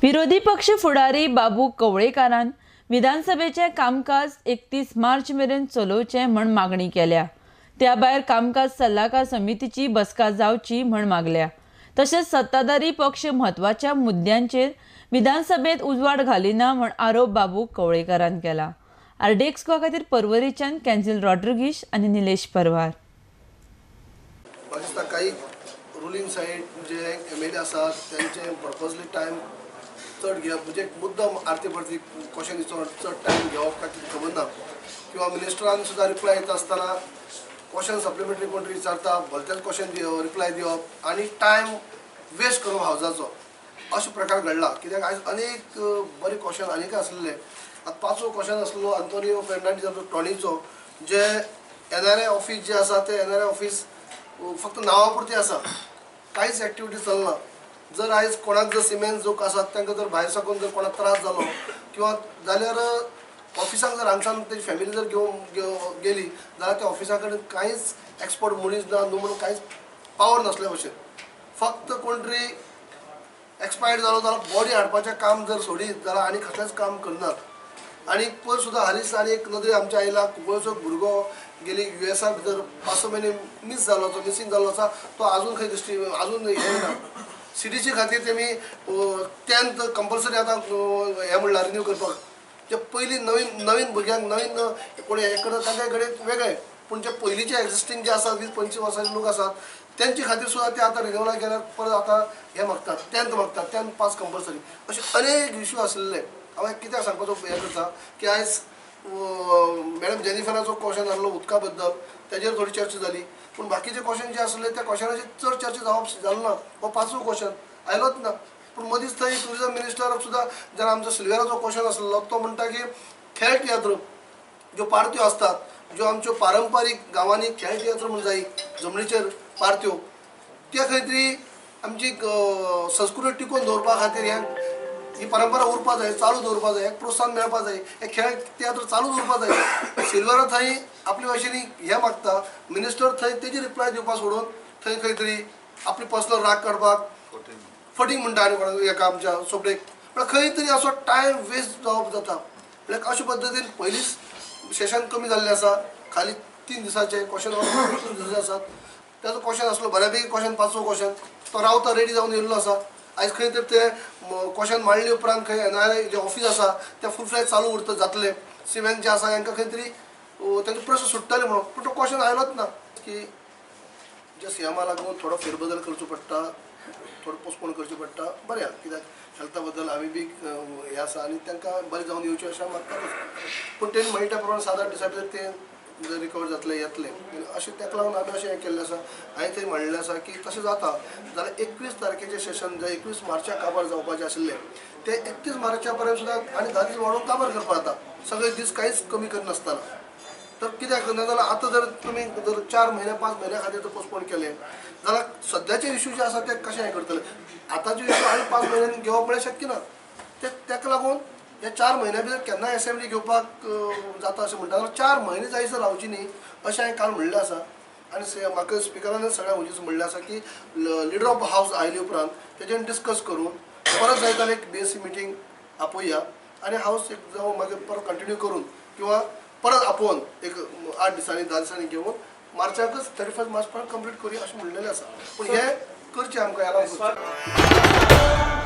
विरोधी पक्ष फुडारी बाबू कवळेकारान विधानसभेचें कामकाज 31 मार्च मेरेन चलोवचें म्हण मागणी केल्या. त्या भायर कामकाज सल्लागार समितीची बसका जावची म्हण मागल्या. तशेंच सत्ताधारी पक्ष म्हत्वाच्या मुद्द्यांचेर विधानसभेत उजवाड घालिना म्हण आरोप बाबू कवळेकारान केला. आरडीएक्स गोवा खातीर परवरीच्यान कॅन्झील रॉड्रिगीश आनी निलेश परवार. म्हाका दिसता काही रुलींग सायड जे एमएलए आसात त्यांचे पर्पजली टायम चड घेवप, म्हणजे मुद्दम आरती परती क्वेश्चन विचारून चड टायम घेवप काय कितें खबर ना, किंवा मिनिस्टरान सुद्दां रिप्लाय येता आसतना क्वेश्चन सप्लिमेंटरी कोण तरी विचारता, भलतेच क्वेश्चन रिप्लाय दिवप आनी टायम वेस्ट करप हावजाचो, अशें प्रकार घडला. कित्याक आयज अनेक बरे क्वेश्चन आनीक आसलेले. आतां पांचवो क्वेश्चन आसलो अंतोनियो फेर्नांडीस टॉनीचो, जे एनआरआय ऑफीस जे आसा ते एनआरआय ऑफीस फक्त नांवा पुरती आसा, कांयच एक्टिविटी चलना. जर आयज कोणाक जर सिमेंट जो आसात तांकां जर भायर साकून जर कोणाक त्रास जालो किंवा जाल्यार ऑफिसाक जर हांगसान तेजी फॅमिली जर घेवन गेली जाल्यार त्या ऑफिसा कडेन कांयच एक्सपर्ट मनीस ना न्हू म्हणून कांयच पावर नासल्या भशेन, फक्त कोण तरी एक्सपायर्ड जालो जाल्यार बॉडी हाडपाचें काम जर सोडीत जाल्यार आनी कसलेंच काम करनात. आनी पयर सुद्दां हालींच आनी एक नदरे आमच्या आयला, कुंकळचो भुरगो गेली युएसा भितर 5-6 म्हयने मीस जाल्लो, तो मिसींग जाल्लो आसा, तो आजून खंय दिश्टी आजून हें ना. सीडीसी खातीर तेमी 10th compulsory आतां हें म्हणलां रिन्यू करपाक. जे पयलीं नवीन नवीन भुरग्यांक नवीन कोण हें करता तांच्या कडेन वेगळें, पूण जे पयलींचे एग्जिस्टींग जे आसात 20-25 वर्सांचे लोक आसात तेंचे खातीर सुद्दां ते आतां रिन्यूवलाक गेल्यार परत आतां हें मागतात, 10th मागतात, 10th pass compulsory. अशे अनेक इश्यू आसलेले. हांवें कित्याक सांगपाचो हें करता की आयज मॅडम जेनिफराचो क्वेश्चन आसलो उदका बद्दल, तेजेर थोडी चर्चा जाली, पूण बाकीचे क्वेश्चन जे आसले त्या क्वेश्चनाचेर चड चर्चा जावप जालो ना. हो पांचवो क्वेश्चन आयलोच ना. पूण मदींच थंय ट्युरिजम मिनिस्टराक सुद्दां जेन्ना आमचो सिल्वेराचो क्वेश्चन आसलो तो म्हणटा की खेळ तियात्र ज्यो पार्ट्यो आसतात, ज्यो आमच्यो पारंपारीक गांवांनी खेळ तियात्र म्हूण जाय जमनीचेर पार्ट्यो, त्या खंय तरी आमची संस्कृती टिकोवन दवरपा खातीर हें ही परंपरा उरपा जाय, चालू दवरपा जाय, प्रोत्साहन मेळपा जाय, हे खेळ तियात्र चालू दवरपा जाय. सिल्वरा थंय आपले भाशेन हें मागता, मिनिस्टर थंय तेजी रिप्लाय दिवपा सोडून थंय खंय तरी आपली पर्सनल राग काडपाक फटींग म्हणटा आनी कोणाक एका आमच्या सोपडेक, म्हळ्यार खंय तरी असो टायम वेस्ट जावप जाता. म्हळ्यार अशे पद्दतीन पयलींच सेशन कमी जाल्लें आसा, खाली 3 दिसांचे क्वेश्चन 3 दिसांचे आसात, ताजो क्वेश्चन आसलो बऱ्यापैकी क्वेश्चन पांचवो क्वेश्चन तो रावता रेडी जावन येयल्लो आसा. आयज खंय तर ते क्वेश्चन मांडले उपरांत खंय एनआरआय जे ऑफीस आसा ते फूल फ्लॅज चालू उरता जातले, सिमेंट जे आसा हांकां खंय तरी तांचे प्रश्न सुट्टले म्हणून, पूण तो क्वेश्चन आयलोच ना. की जे सीएमा लागून थोडो फेरबदल करचो पडटा, थोडो पोस्टपोन करचें पडटा, बरें आहा, कित्याक हेल्था बद्दल आमी बी हें आसा आनी तांकां बरें जावन येवचें अशें हांव मागताच. पूण तेणी म्हणटा प्रमाण 7-8 दिसां भितर ते रिकवर जातले येतले अशें ताका लागून आमी अशें हें केल्लें आसा. हांवें थंय म्हणिल्लें आसा की तशें जाता जाल्यार 21 तारखेचें सेशन जे 21 मार्चाक काबार जावपाचें आशिल्लें ते 31 मार्चा पर्यंत सुद्दां आनी 10 दीस वाडोवन काबार करपाक जाता, सगळे दीस कांयच कमी करनासतना. तर कित्याक ना जाल्यार आतां जर तुमी जर 4 म्हयने 5 म्हयन्या खातीर जर पोस्टपोन केलें जाल्यार सद्याचे इश्यू जे आसा ते कशें हें करतले. आतांचे इश्यू आनी 5 म्हयन्यांनी घेवप म्हळ्यार शक्य ना, ते ताका लागून ह्या 4 म्हयन्या भितर केन्नाय एसेंब्ली घेवपाक जाता अशें म्हणटा जाल्यार 4 म्हयने जायसर रावची न्ही अशें हांवें काल म्हणिल्लें आसा. आनी म्हाका स्पिकरान सगळ्या हुजीच म्हणिल्लें आसा की लिडर ऑफ हावस आयले उपरांत तेजेर डिस्कस करून परत जाय जाल्यार एक बीएससी मिटींग आपोवया आनी हावस एक जावं मागीर परत कंटिन्यू करून किंवा परत आपोवन एक 8 दिसांनी 10 दिसांनी घेवन मार्चाकच 31 मार्च पर्यंत कंप्लीट करूया अशें म्हणलेलें आसा. पूण हें करचें आमकां ह्या लागून.